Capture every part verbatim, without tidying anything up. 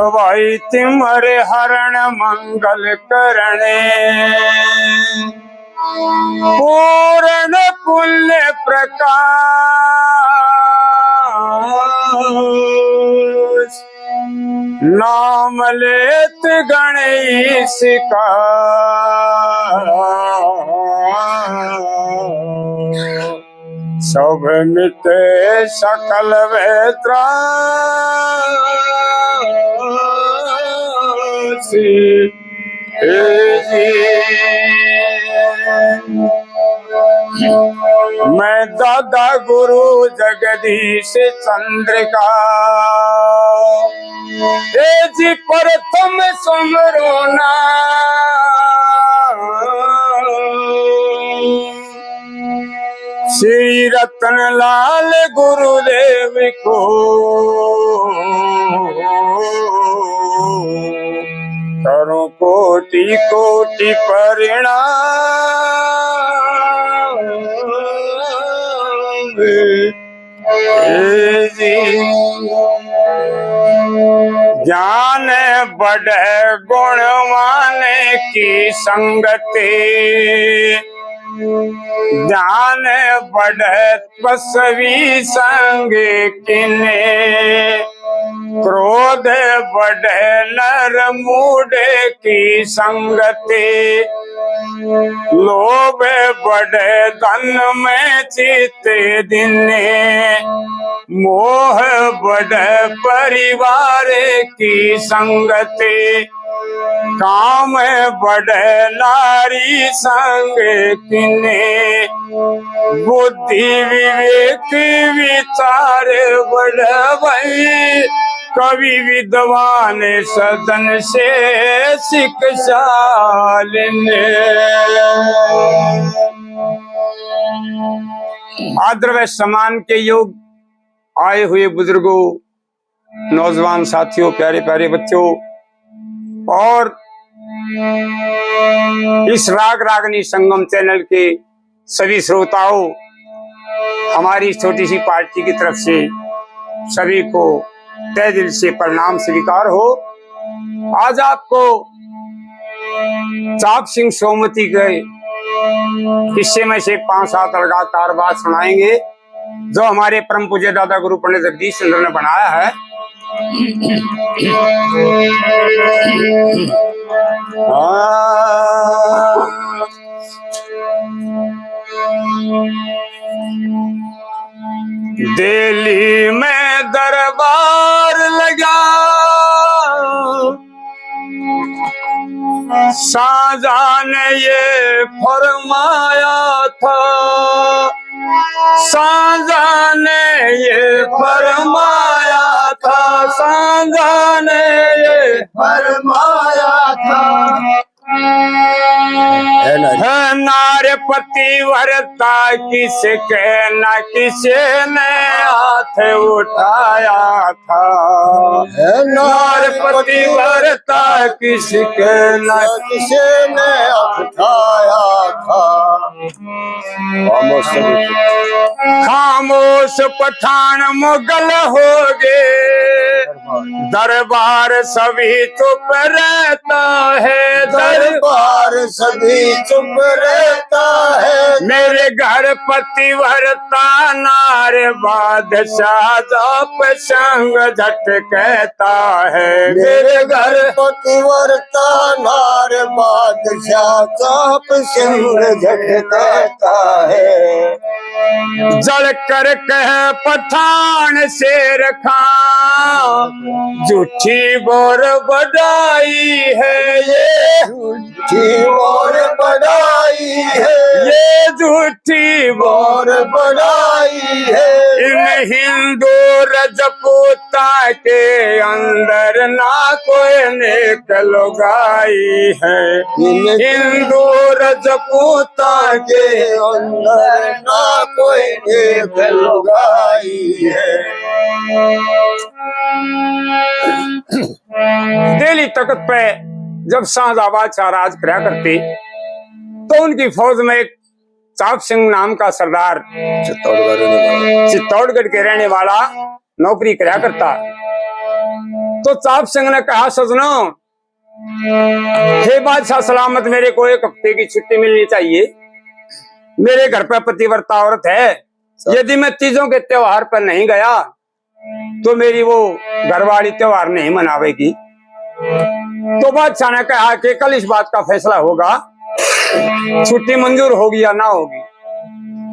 भाई तिमर हरण मंगल करणे, पूर्ण पुण्य प्रकाश, नाम लेत गणेश का, सब मिटे सकल वे त्रास। हे जी, मैं दादा गुरु जगदीश चंद्र का, हे जी, प्रथम सुमरो ना। श्री रतन लाल गुरुदेव को करूं कोटि कोटि प्रणाम। हे जी, ज्ञान बढ़े गुणवान की संगति, ज्ञान बढ़े तपस्वी संग किने, क्रोध बढ़े नर मूढ़ की संगति, लोभ बढ़े धन में चित दिने, मोह बढ़े परिवार की संगति, काम बढ़े नारी संग किने, बुद्धि विवेक विचार बढ़े भाई, कवि विद्वान सदन से शिक्षा लेने। आदर व सम्मान के योग आए हुए बुजुर्गों, नौजवान साथियों, प्यारे प्यारे बच्चों और इस राग रागनी संगम चैनल के सभी श्रोताओं, हमारी इस छोटी सी पार्टी की तरफ से सभी को तहे दिल से प्रणाम स्वीकार हो। आज आपको चाप सिंह सोमती के किस्से में से पांच सात अलगातार बात सुनाएंगे, जो हमारे परम पूज्य दादा गुरु पंडित जगदीश चंद्र ने बनाया है। दिल्ली में दरबार लगा, साजा ने ये फरमाया था, साजा ने ये फरमाया था, साजा ने ये फरमाया था। है नार पतिव्रता किसके ना किसी ने हाथ उठाया था। है नार पतिव्रता किसके ना किसी ने हाथ उठाया था। खामोश सभी। खामोश पठान मुगल हो गए, दरबार सभी चुप रहता है, दरबार सभी चुप रहता है। मेरे घर पतिव्रता नार बादशाह जाप संग झट कहता है। मेरे घर पतिव्रता नार बादशाह जाप संग झट कहता है। जल कर कह पठान शेर खां, झूठी बोर बढ़ाई है ये, झूठी बोर बढ़ाई है ये, झूठी बोर बढ़ाई है। इन हिंदू रजपूत के अंदर ना कोई नेक लुगाई है। हिंदू रजपूता के अंदर ना कोई नेक लुगाई है। दिल्ली तख्त पे जब शाहजहाँ बादशाह राज करया करते, तो उनकी फौज में एक चाप सिंह नाम का सरदार चित्तौड़गढ़ रहने वाला। चित्तौड़गढ़ के रहने वाला नौकरी करया करता। तो चाप सिंह ने कहा, सजनो, हे बादशाह सलामत, मेरे को एक हफ्ते की छुट्टी मिलनी चाहिए। मेरे घर पे पतिव्रता औरत है। यदि मैं तीजों के त्योहार पर नहीं गया तो मेरी वो घरवाली त्योहार नहीं मनावेगी। तो बादशाह ने कहा कि कल इस बात का फैसला होगा, छुट्टी मंजूर होगी या ना होगी।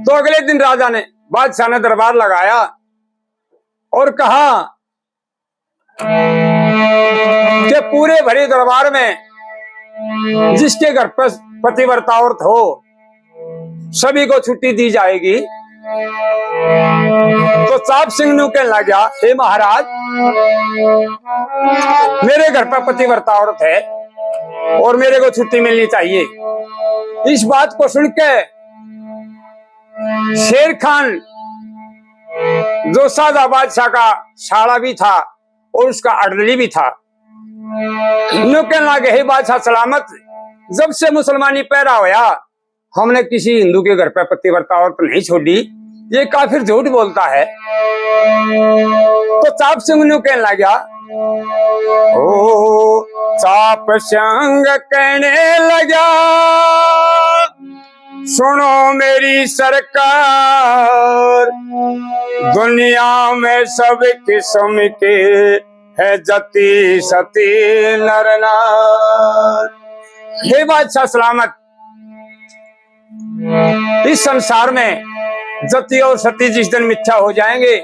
तो अगले दिन राजा ने, बादशाह ने दरबार लगाया और कहा कि पूरे भरे दरबार में जिसके घर पर पतिव्रता औरत हो, सभी को छुट्टी दी जाएगी। तो चाप सिंह न्यू कहने लग गया, हे महाराज, मेरे घर पर पतिव्रता औरत है और मेरे को छुट्टी मिलनी चाहिए। इस बात को सुन के शेर खान, जो शाहजहां बादशाह का साला भी था और उसका अड़दली भी था, न्यू कहने लगे, हे बादशाह सलामत, जब से मुसलमानी पैदा होया, हमने किसी हिंदू के घर पे पतिव्रता औरत नहीं छोड़ी, ये काफिर झूठ बोलता है। तो चाप सिंह न्यू कहने लग गया, ओ चाप सिंह कहने लगा, सुनो मेरी सरकार, दुनिया में सब किस्म के है जती सती नर नार। हे बादशाह सलामत, इस संसार में जती और सती जिस दिन मिथ्या हो जाएंगे,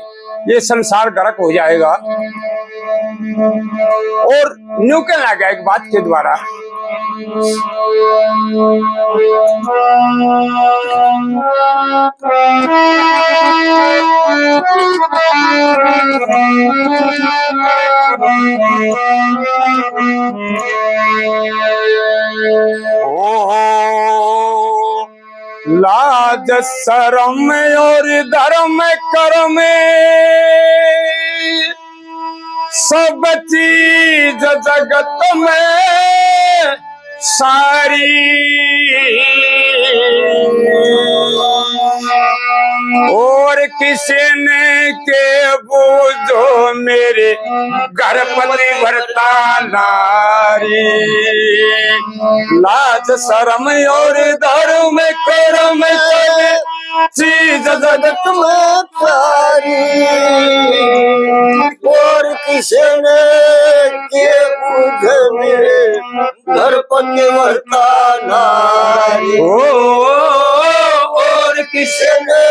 ये संसार गर्क हो जाएगा। और न्यू कहने लगा एक बात के द्वारा, ओहो, लाज शर्म और धर्म कर्म, सब चीज जगत में सारी, और किसी ने के बूझो मेरे घर पतिव्रता नारी। लाज शर्म और धर्म कर्म, सब चीज जगत में प्यारी, और किसी ने के बूझे मेरे घर पतिव्रता नारी। ओ, और किसी ने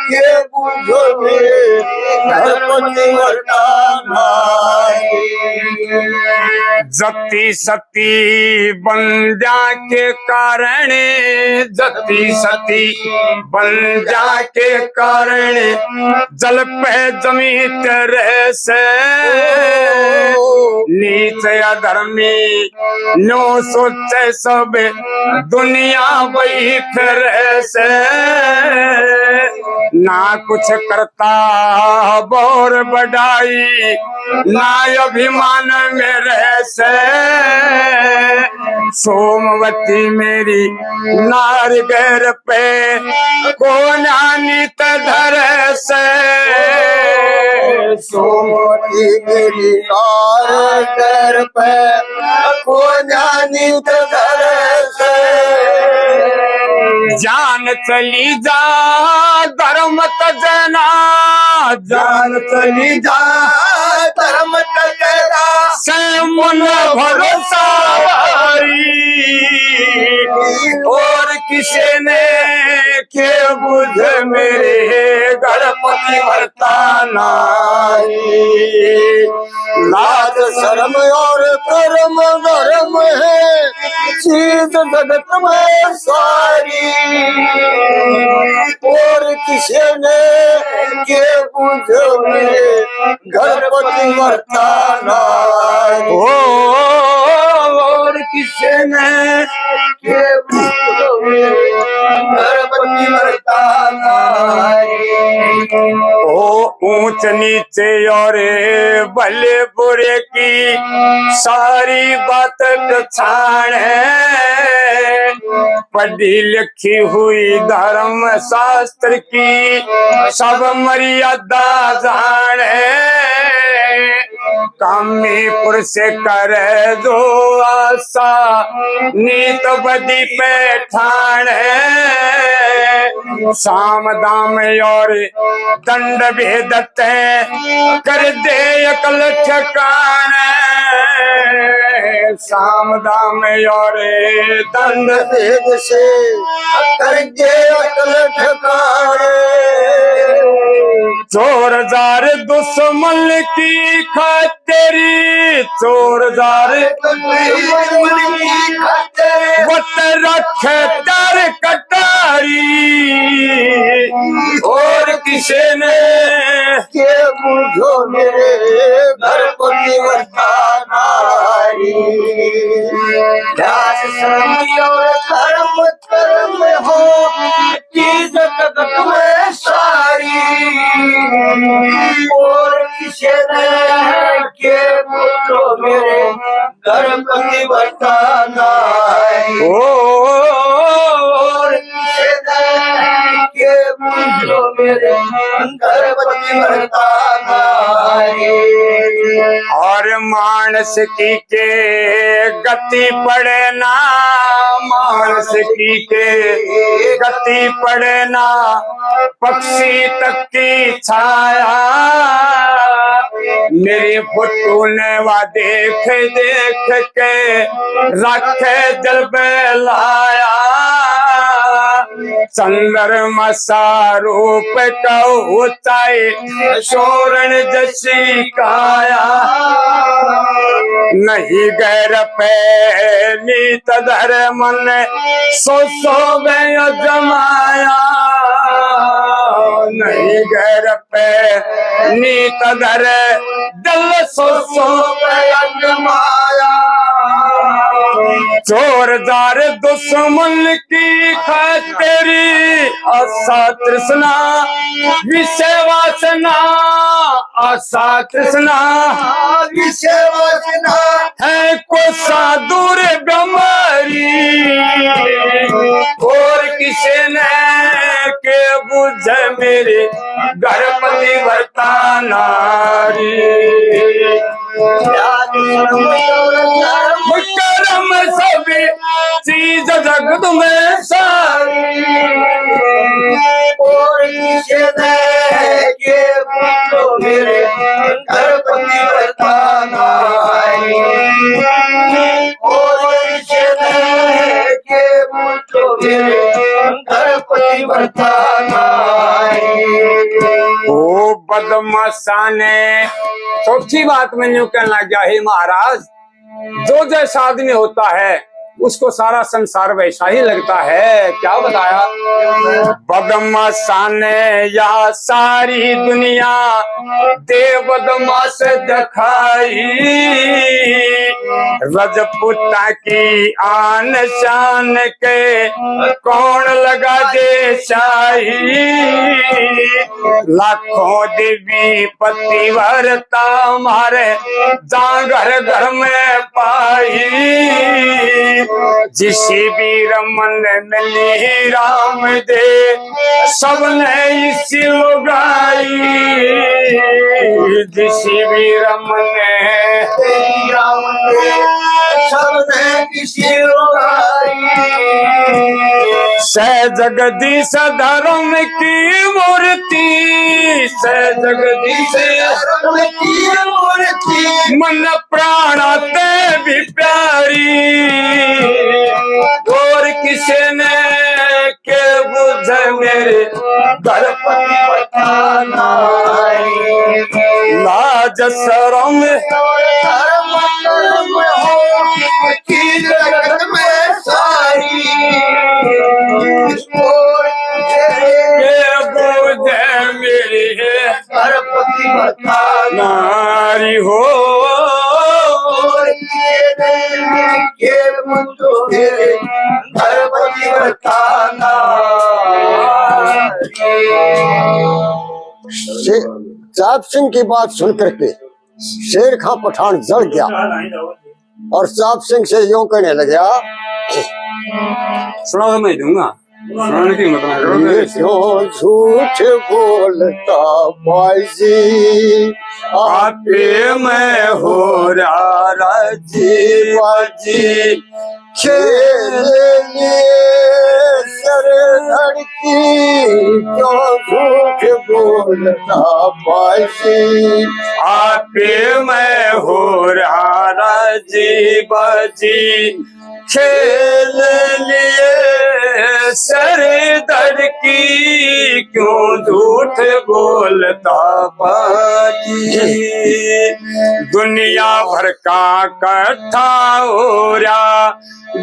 के बूझो मेरे घर पतिव्रता नारी। जती सती बन जा के कारण, जती सती बन जा के कारण, जल पे जमीत रह से। नीच अधर्मी न्यू सोचे सब, दुनिया बैठ रह से। ना कुछ करता बौर बढ़ाई, ना अभिमान में रह से। सोमवती मेरी नार घर पे कोन्या नित धर से। सोमवती मेरी नार घर पे कोन्या नित धर से। जान चली जा धर्म तजना, जान चली जा धर्म तजना, से मन भरोसा वारी। और किसी ने के बुझ मेरे घर पतिव्रता नारी। लाज शर्म और कर्म धर्म है चीज जगत में सारी। और किसी ने के बुझ मेरे घर पतिव्रता नारी। ओ, और किसी ने के बुझ मेरे घर पतिव्रता नारी। ओ ऊंच नीचे और भले बुरे की सारी बात पछाण है, पढ़ी लिखी हुई धर्म शास्त्र की सब मर्यादा जाण है। कामी पुरुष करे जो आशा, नीत बदी पे ठाणे। साम दाम और दंड भेद ते, कर दे अकल ठिकाणे। साम दाम और दंड भेद से, कर दे अकल ठिकाणे। चोर जार दुश्मन की खातिर, चोर जार दुश्मन की खातिर, वत रखे चार कटारी। और किसे ने के बूझो मेरे घर पतिव्रता नारी। प्यास संगी और कर्म कर्म हो की जगत में सारी। और किसे ने के बूझो मेरे घर पतिव्रता नारी। ओ, और किसे ने के बूझो मेरे घर पतिव्रता नारी। और मानस की के गति पड़े ना, मानस की के गति पड़े ना, पक्षी तक की छाया। मेरी फोटो ने वा देख देख के, रखे दिल पे लाया। चंद्रमा सा रूप का ऊंचाई, सोरण जसी काया। नहीं गैर पे नीत धर मन, सो सो में अजमाया। नहीं गैर पे नीत धर दिल, सो सो में अजमाया। चोर जार दुश्मन की खातिर, आशा तृष्णा विषय वासना, आशा तृष्णा विषय वासना, है कोसा दूर बीमारी। और किसे ने के बुझे मेरे घर पतिव्रता नारी। कर्म सभी चीज जगत में सारी। और किसे ने के बूझो मेरे घर पतिव्रता नारी। और किसे ने के बूझो मेरे घर पतिव्रता नारी। ओ बदमाशा ने चौथी बात में न्यू कहने लग गया, हे महाराज, जो जैसा आदमी होता है, उसको सारा संसार वैसा ही लगता है। क्या बताया? बदमाशा ने या सारी दुनिया दे बदमाश दिखाई। रजपूता की आन शान के कौन लगा दे शाही। लाखों देवी पतिव्रता मारे, जा घर घर में पाई। जिसी भी रमन मिली राम दे, सबने इसी लुगाई। जिसी भी रमन मिली राम दे, सबने इसी लुगाई। सह जगदीश धर्म की मूर्ति, सह जगदीश धर्म की मूर्ति, मन प्राणा ते भी प्यारी। और किसे ने के बुझे मेरे घर पतिव्रता नारी। लाज शरम धर्म कर्म हो की जगत में सारी। और ये बोझ मेरी है घर पतिव्रता नारी हो। और ये बोझ मेरे घर पतिव्रता नारी। से-, चाप सिंह की बात सुन करके शेर खां पठान जल गया और चाप सिंह से यूं कहने लगा, सुनाओ, मैं दूंगा। सुनने की हिम्मत ना करो। ये क्यों झूठ बोलता बाजी, आपे में हो रहा राजी बाजी। खेल लिए सर धड़की, क्यों झूठ बोलता बाजी। आपे में हो रहा राजी बाजी। खेल लिए सर धड़की, क्यों झूठ बोलता बाजी। दुनिया भर का इकट्ठा हो रहा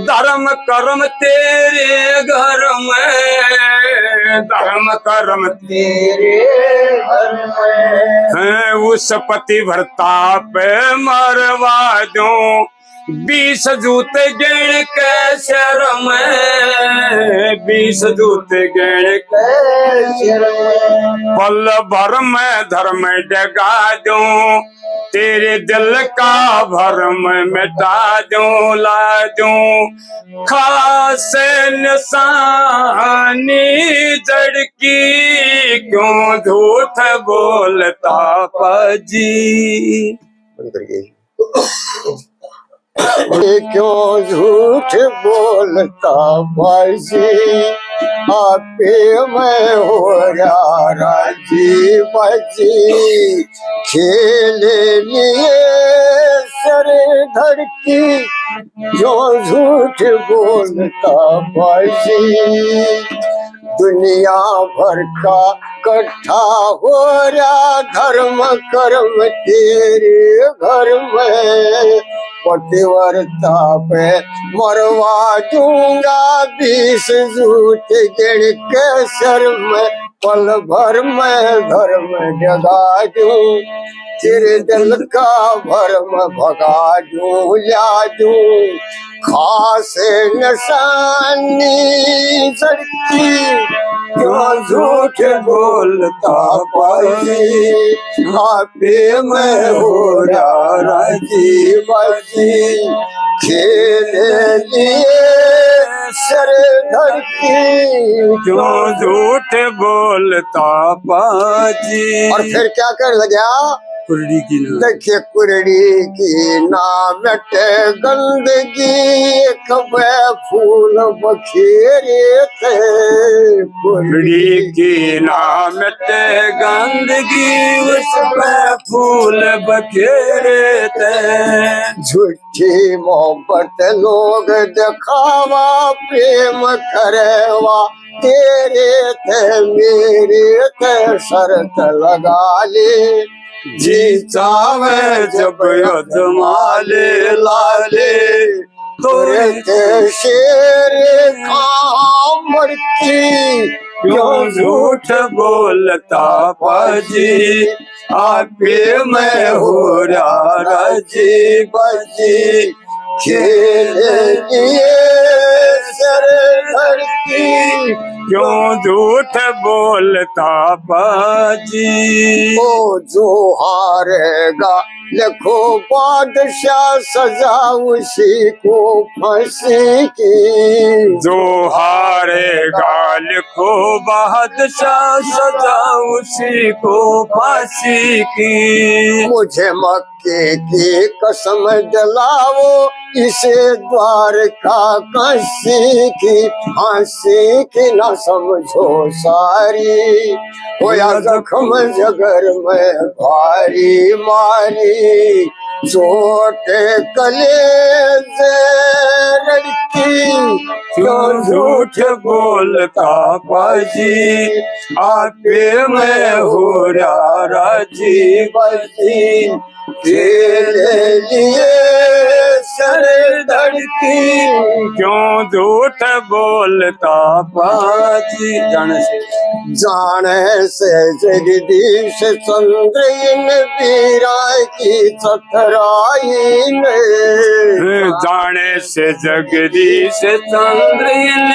धर्म कर्म तेरे घर में, धर्म कर्म तेरे घर में। हैं, उस पतिव्रता पे मरवा दूं बीस जूते गिण के सिर में, बीस जूते गिण के सिर में। पल भर में धर्म डगा दूं, तेरे दिल का भरम मिटा दूं, ला दूं खास निशानी जड़ की, क्यों झूठ बोलता बाजी। बंद कर गई। क्यों झूठ बोलता बाजी, आपे में हो रहा राजी बाजी। खेल लिए सर धड़की, क्यों झूठ बोलता बाजी। दुनिया भर का इकट्ठा हो रहा धर्म कर्म तेरे घर में। पतिव्रता पे मरवा दूंगा बीस जूते गिण के सिर में। पल भर में धर्म जगा दूं, तेरे दिल का भरम भगा दूं, ला दूं खास निशानी जड़ की, क्यों झूठ बोलता बाजी। आपे में हो रहा राजी बाजी, खेल लिए सर धड़की, क्यों झूठ बोलता बाजी। और फिर क्या कर लग्या? कुरड़ी की ना। देखिए, कुरड़ी की ना मिटे गंदगी, कबे फूल बखेरे थे। कुरड़ी की ना मिटे गंदगी, उस पे फूल बखेरे थे। झूठी मोहब्बत लोग दिखावा, प्रेम करेवा, तेरे ते मेरे ते शर्त लगा ले। जी चावे जब अजमा ले लाले, तोरे ते शेर खां मड़की, क्यों झूठ बोलता बाजी। आपे में हो रहा राजी बाजी, खेल लिए सर धड़की, क्यों झूठ बोलता बाजी। ओ जो हारेगा लिखो बादशाह, सजा उसी को फांसी की। जो हारेगा लिखो बादशाह, सजा उसी को फांसी की। मुझे मक्के की कसम दिलाओ, इसे द्वारका काशी की फांसी की ना समझो सारी। होया जख्म जगर में भारी मारी, चोट कलेजे रड़की, क्यों झूठ बोलता बाजी। आपे में हो रहा राजी बाजी, तेरे लिए सर धड़की, क्यों झूठ बोलता बाजी। जाने से, जाने से जगदीश चंद्र इन बीरा की चतराई ने। जाने से जगदीश चंद्र इन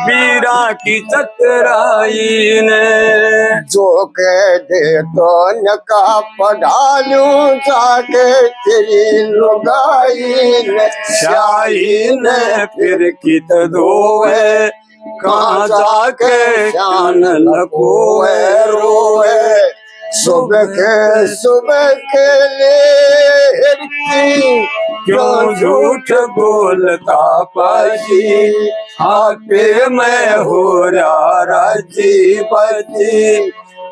बीरा की चतराई ने। जो कह दे तो नका पढ़ा लूं जाके तेरी लुगाई ने। शाही ने फिर कित धोवे, कहाँ जाके श्यान लकोए रोए, सुबह के, सुबह के लेट की क्यों झूठ बोलता पाजी, आपे मैं हो रहा राजी बाजी,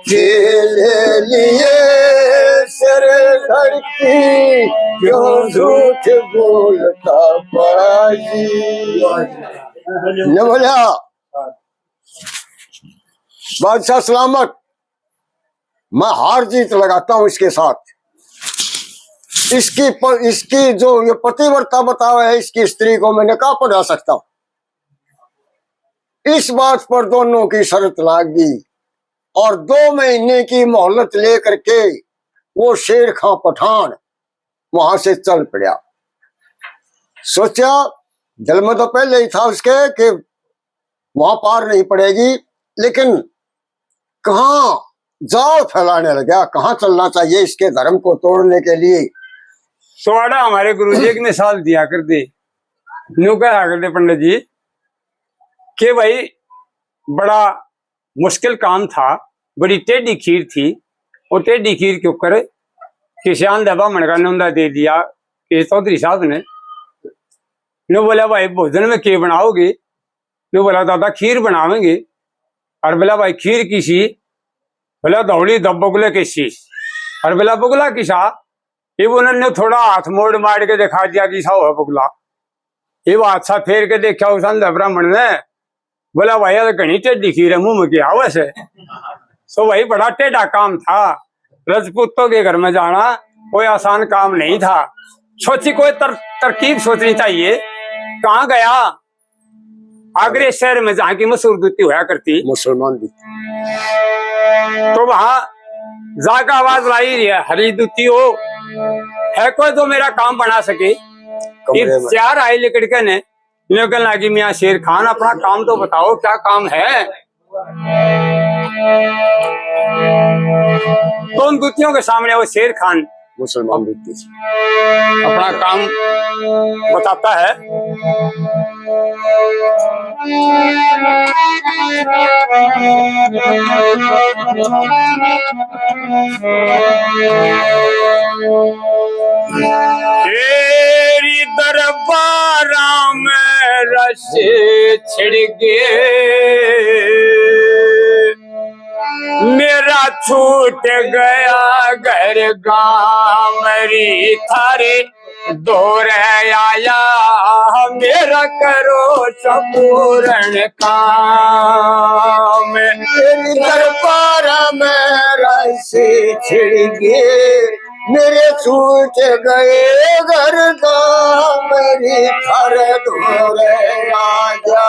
के ले लिए सिर धड़की, क्यों झूठ बोलता पाजी। न बोलिया, बादशाह सलामत, मैं हार जीत लगाता हूं इसके साथ। इसकी प-, इसकी जो ये पतिव्रता बतावे है, इसकी स्त्री को मैं निकाह पढ़ा सकता हूं। इस बात पर दोनों की शर्त लाग गई और दो महीने की मोहलत लेकर के वो शेर खां पठान वहां से चल पड़ा। सोचा, दिल में तो पहले ही था उसके कि वहां पार नहीं पड़ेगी, लेकिन कहाँ जाल फैलाने लगा, कहाँ चलना चाहिए इसके धर्म को तोड़ने के लिए। तो आड़ा हमारे गुरु जी एक मिसाल दिया कर दे, न्यू कहा कर दे पंडित जी कि भाई, बड़ा मुश्किल काम था, बड़ी टेढ़ी खीर थी। वो टेढ़ी खीर के ऊपर किसान ने बामण का न्योंदा दे दिया कि चौधरी साहब ने। न्यू बोला, भाई, भोजन में के बनाओगे? न्यू बोला, दादा, खीर बनावेंगे। और बोला, भाई, खीर किसी? बोला, धौली दब बगुले किसी। और बोला, बगुला किसा? इब उन्होंने थोड़ा हाथ मोड़ मार के दिखा दिया कि सा हो बगुला। इब हाथ सा फेर के देखा उस अंधे ब्राह्मण ने, बोला, भाई, यार, घणी टेढ़ी खीर है, मुंह में क्या आवे से? तो भाई, बड़ा टेढ़ा काम था। रजपूतों के घर में जाना कोई आसान काम नहीं था। सोची कोई तर-, तरकीब सोचनी चाहिए। कहाँ गया? आगरे शहर में, जहाँ की मशहूर दूती होया करती, मुसलमान दूती। तो वहां जाकर आवाज लाई है, हरी दूती हो, है कोई जो मेरा काम बना सके? कमरे में। चार आए लिकड़ के ने, न्यू कहने लगी, मियाँ शेर खान, अपना काम तो बताओ, क्या काम है? तो उन दूतियों के सामने वो शेर खान मुसलमान दूती अपना काम बताता है। तेरी दरबारा में रस छिड़ गए, मेरा छूट गया घर गाम री थारे दौरे आया, मेरा करो संपूर्ण काम। तेरी दरबार में रस छिड़ गए, मेरे छूट गए घर गाम री थारे दौरे आया,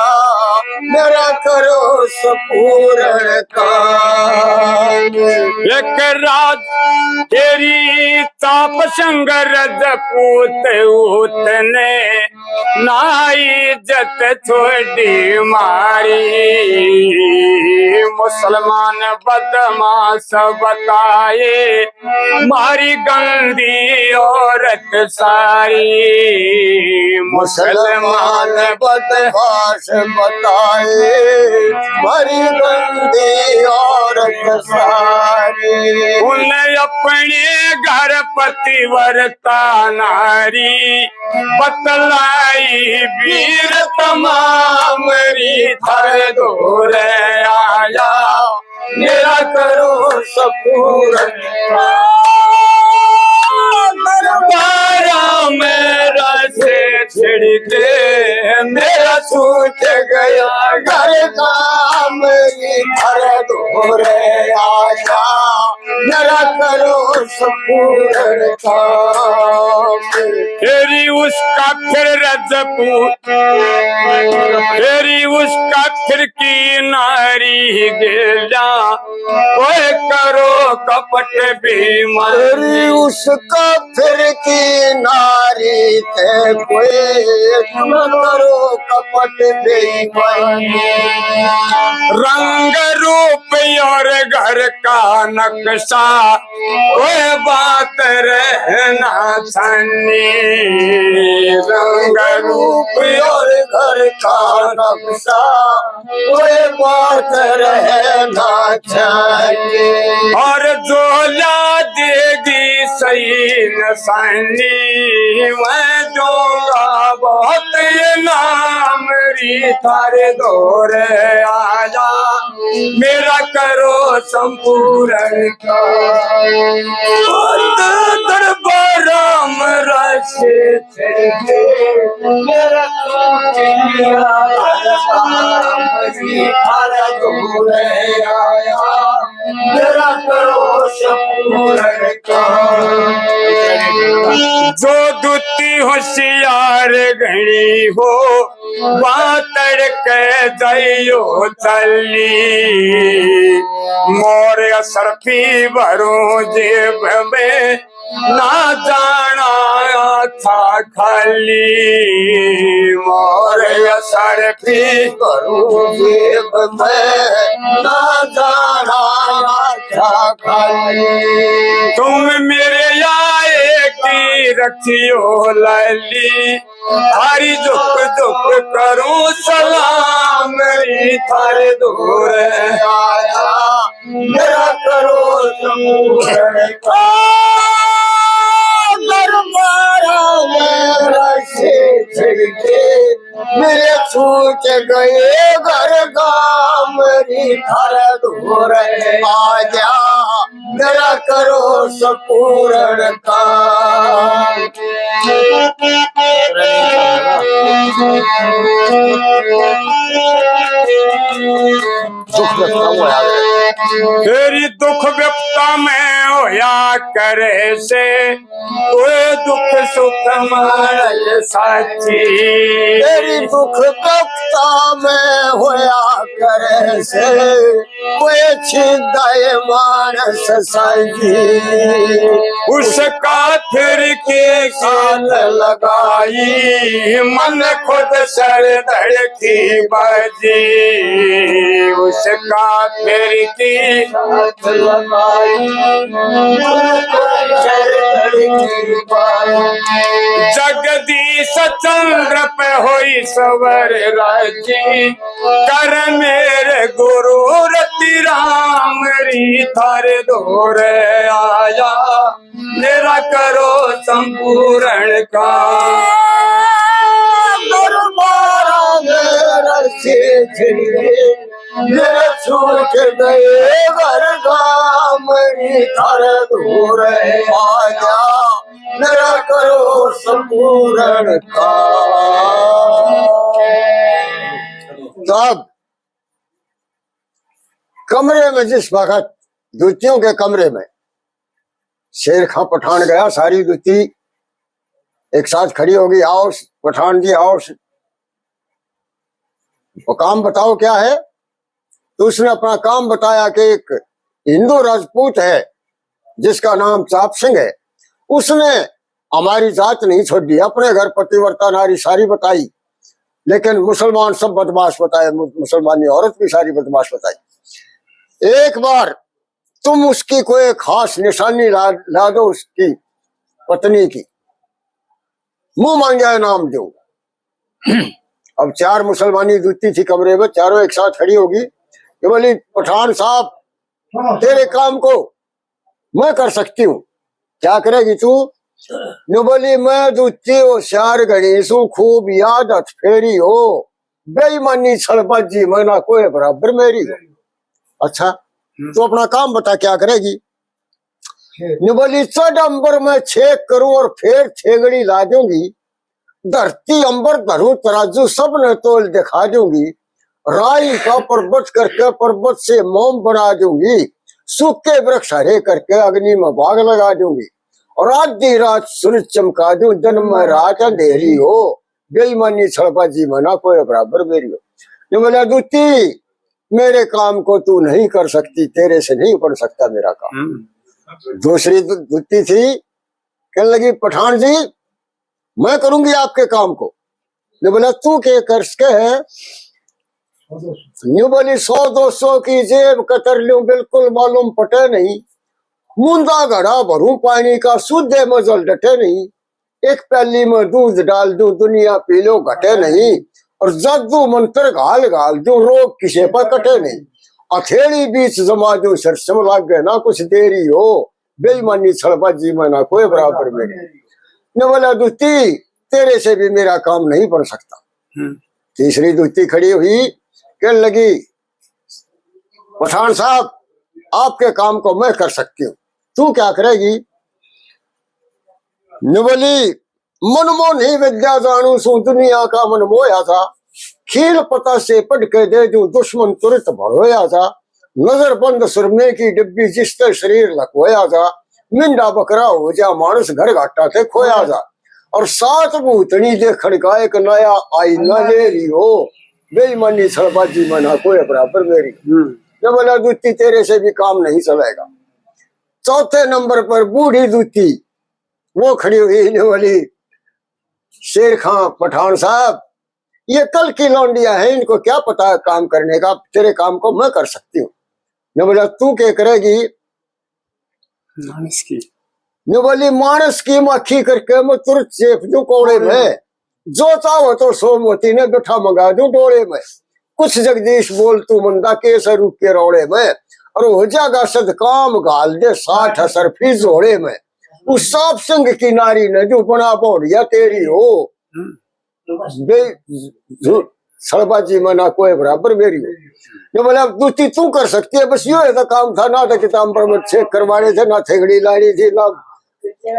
मेरा करो संपूर्ण काम। एक रात तेरी ताप संग रजपूत ऊत ने ना इज्जत छोड़ी मारी। मुसलमान बदमाश बताए मारी गंदी औरत सारी। मुसलमान बदमाश बताए मारी गंदी औरत सारी। उन्हें अपने घर पतिव्रता नारी बतलाई वीर तमाम री थारे दौरे आया, मेरा करो संपूर्ण। दरबारा में रस छिड़ के मेरा छूट गया घर गाम री थारे दौरे आया, मेरा करो संपूर्ण काम। तेरी उसका फिर रजपूत, तेरी उसका फिर की नारी गेला, कोई करो कपट बेईमानी। तेरी उसका फिर की नारी ते कोई न करो कपट बेईमानी। रंग रूप और घर का नक्शा कोई बात रहना छानी। रंग रूप और घर का नक्शा, कोई बात रह ना जाए। और जो ला देगी सही निशानी, मैं दूंगा बहुत इनाम री। थारे दौरे आया, मेरा करो संपूर्ण का। दरबारा में रस मेरा मेरा करो पूर्ण का। जो दूती होशियार घणी हो, वा तड़के जाइयो चली। मोर असरफी भरूं जेब में, ना जाना था खाली। मोर असरफी भरूं जेब में, ना जाना था खाली। तुम मेरे आए की रखियो लाली, थारी झुक झुक करूं सलाम री। थारे दौरे आया, मेरा करो संपूर्ण का। दरबारा में रसे छिड़के, मेरे छूट गए घर गाम री। थारे दौरे आया, मेरा करो संपूर्ण का। दुख व्यक्ता होया करे। तेरी दुख व्यक्ता में होया करे से, कोई दुख सुख मानल साची। तेरी दुख व्यक्ता में होया करे से, कोई छिदाए मानस साजी। उसका फिर के साथ लगाई, मन खुद सर धड़ की बाजी। उसका फिर की साथ लगाई, मन खुद सर धड़ की बाजी। जगदीश चंद्र पे होई सवर राजी। कर मेरे गुरु रति राम री, थारे दौरे आया, मेरा करो संपूर्ण का। दरबारा में रसे छिड़के, मेरे छूट गए घर गाम री। थारे दौरे आया, मेरा करो संपूर्ण का। तो अब कमरे में जिस वक्त दूतियों के कमरे में शेर खां पठान गया, सारी दूती एक साथ खड़ी होगी, "आओ पठान जी, आओ, वो काम बताओ क्या है?" तो उसने अपना काम बताया कि एक हिंदू राजपूत है जिसका नाम चाप सिंह है, उसने हमारी जात नहीं छोड़ी, अपने घर पतिव्रता नारी सारी बताई, लेकिन मुसलमान सब बदमाश बताए, मु-, मुसलमानी औरत भी सारी बदमाश बताई। एक बार तुम उसकी कोई खास निशानी ला, ला दो उसकी पत्नी की, मुंह मांग्या इनाम दो। अब चार मुसलमानी दूती थी कमरे में, चारों एक साथ खड़ी होगी। ये बोली, "पठान साहब, तेरे काम को मैं कर सकती हूँ।" "क्या करेगी तू?" न्यू बोली, "मैं दूती होशियार घणी सूं, खूब याद हथ फेरी हो, बेईमानी छलबाजी में ना कोई बराबर मेरी हो।" "अच्छा, तू अपना काम बता, क्या करेगी?" न्यू बोली, "चढ़ अंबर में छेक करूं और फेर थेगड़ी ला दूंगी, धरती अंबर धरूं तराजू, सबने तोल दिखा दूंगी, राई का पर्वत करके पर्वत से मोम बना दूंगी, सूखे वृक्ष हरे करके अग्नि में आग लगा दूंगी, और आधी रात सूरज चमका दूं, दिन में रात अंधेरी हो, बेईमानी छलबाजी में ना कोई बराबर मेरी हो।" न्यू बोला, "दूती, मेरे काम को तू नहीं कर सकती, तेरे से नहीं बन सकता मेरा काम।" हम्म। दूसरी दू-, दूती थी, कहने लगी, "पठान जी, मैं करूंगी आपके काम को।" न्यू बोला, "तू के कर सके है?" न्यू बोली, "सौ दो सौ की जेब कतर लूं, बिल्कुल मालूम पटे नहीं। मुंदा घड़ा भरूं पानी का, सूधे मजल डटे नहीं। एक प्याली में दूध डाल दूं, दुनिया पी लो, घटे नहीं। और जादू मंत्र घाल घाल दूं, रोग किसे पर कटे नहीं। हथेली बीच जमा दूं, सरसम लागे ना कुछ देरी हो, बेईमानी छलबाजी में ना कोई बराबर मेरी। ने बोला, दूती, तेरे से भी मेरा काम नहीं बन सकता। हम्म। तीसरी दूती खड़ी हुई, कहने लगी, पठान साहब, आपके काम को मैं कर सकती हूँ, तू क्या करेगी? ने बोली, मनमोहनी विद्या जानू सूं, दुनिया का मन मोया जा। खील पता से पढ़ के दे दूं, दुश्मन तुरंत भरोया जा। नजर बंद सुरमे की डिब्बी, जिसते शरीर लकोया जा। मिंडा बकरा हो जा मानस, घर घाटा ते खोया जा। और सात भूतनी देखण का एक नया आईना ले रही हो। बेईमानी छलबाजी में ना कोई बराबर मेरी। हम्म। जब बोला, दूती, तेरे से भी काम नहीं चलेगा। चौथे नंबर पर बूढ़ी दूती, वो खड़ी हुई, ने बोली, शेर खां, पठान साहब, ये कल की लौंडियां हैं, इनको क्या पता है काम करने का, तेरे काम को मैं कर सकती हूँ। ने बोला, तू क्या करेगी? मानस की। ने बोली, मानस की माखी करके मैं तुरंत चेप दूं कोड़े में। जो चाहो तो सोमवती ने बैठा मंगा दूं डोले में। कुछ जगदीश बोल तू मंदा, के से रूप के रोले में। और हो जाएगा सदकाम, घाल दे साठ असरफी झोले में। उस सांप संग की नारी ने जो बना बोलिया तेरी हो। हम्म। बे-, जो छलबाजी में ना कोई बराबर मेरी हो। ये बोला, अब दूती तू कर सकती है, बस यो है तो काम था, ना तो किताब पर में छेद करवाने थे, ना थेगड़ी लानी थी, ना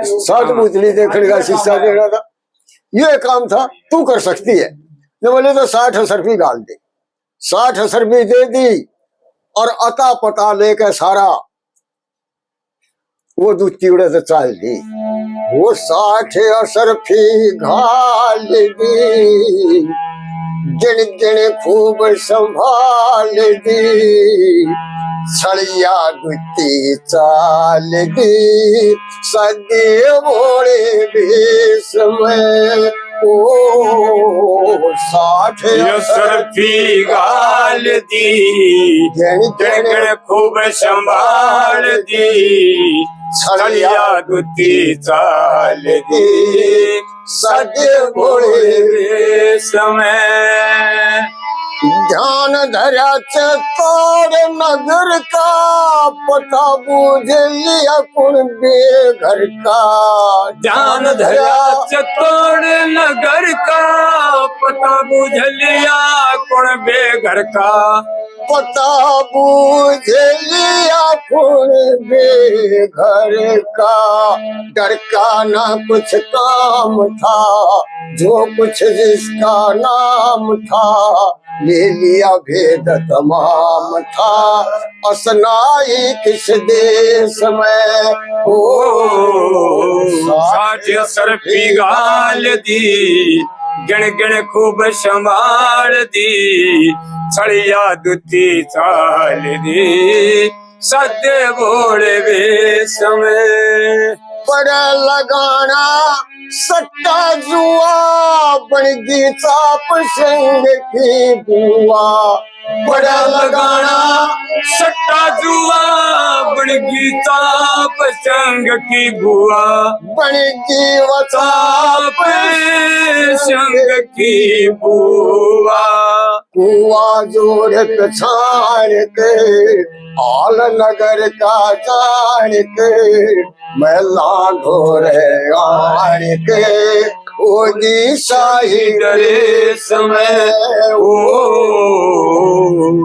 सात भूतनी देखने का शीशा देना था, ये काम था, तू कर सकती है। ये बोले, तो साठ असरफी घाल दे। साठ असरफी दे दी और अता पता लेके सारा वो दूती उड़े तो चाल दी। वो साठ असरफी घाल दी, गिण गिण खूब संभाल दी। छड़िया दूती चाल दी, सदे भोले भेष में। ओ साठ असरफी घाल दी, गिण गिण खूब संभाल दी। छड़िया दूती चाल दी, सदे भोले भेष में। ध्यान धरा चित्तौड़ नगर का, पता बूझ लिया कुण बेघर का। ध्यान धरा चित्तौड़ नगर का, पता बूझ लिया कुण बेघर का। पता बूझ लिया कुण बेघर का। घर का ना कुछ काम था, जो कुछ जिसका नाम था, ले लिया भेद तमाम था। असनाई किस देश में, ओ साठ असरफी घाल दी, गिण गिण खूब संभाल दी। छड़िया दूती चाल दी, सदे भोले भेष में। पड़े लगाना सट्टा जुआ, बणगी चाप संग की बुआ। पड़े लगाना सट्टा जुआ, बणगी चाप संग की बुआ। बणगी वा चाप संग की बुआ। कुआ जोड़ पछाण के, हाल नगर का जाण के, मैं लांघो रे आण के, ओगी शाही ड्रेस में। ओ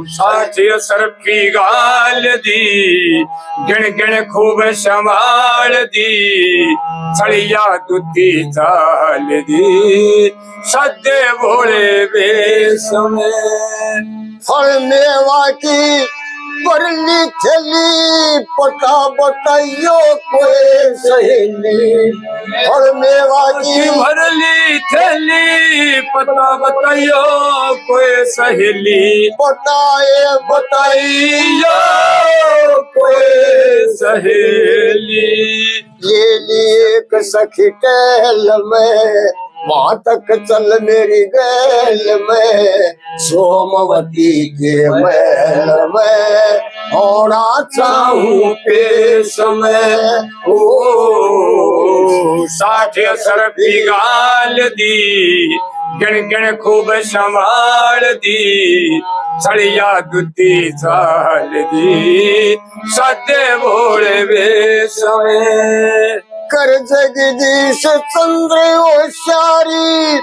साठ असरफी घाल दी, गिण गिण खूब संभाल दी। छड़िया दूती चाल दी, सदे भोले भेष में। फल मेवा की भर ली थैली, पता बताइयो कोई सहेली। फल मेवा की भर ली थैली, पता बताइयो कोई सहेली। पता ए बताइयो कोई सहेली। ले ली एक सखी टहल में, वहां तक चल मेरी गैल में, सोमवती के महल में होना चाहूं पेश में। ओ, साठ असर पिघाल दी, गिण गिण खूब संभाल दी, छड़िया दुती चाल दी, सादे भोले वेश में। कर जगदीश चंद्र होशियारी,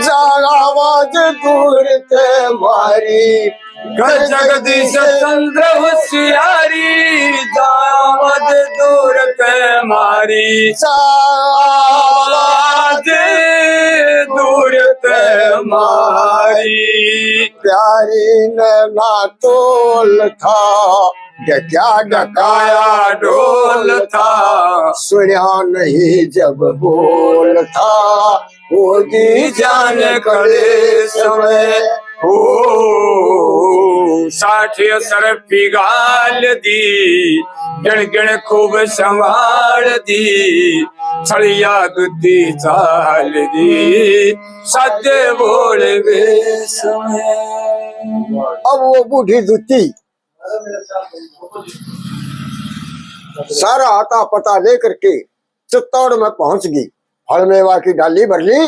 जा आवाज दूर ते मारी। कर जगदीश चंद्र होशियारी, जा आवाज दूर ते मारी। जा आवाज दूर ते मारी। प्यारी ने ना तोल था, ढक्या ढकाया ढोल था, सुना नहीं जब बोल था, होगी जान कलेश में। ओ, साठ असर पिघाल दी, गिण गिण खूब संभाल दी, छड़िया दुती चाल दी, सादे भोले वेश में। अब वो बूढ़ी दुती सारा आता पता लेकर के चित्तौड़ में पहुंच गई। फल मेवा की डाली भर ली,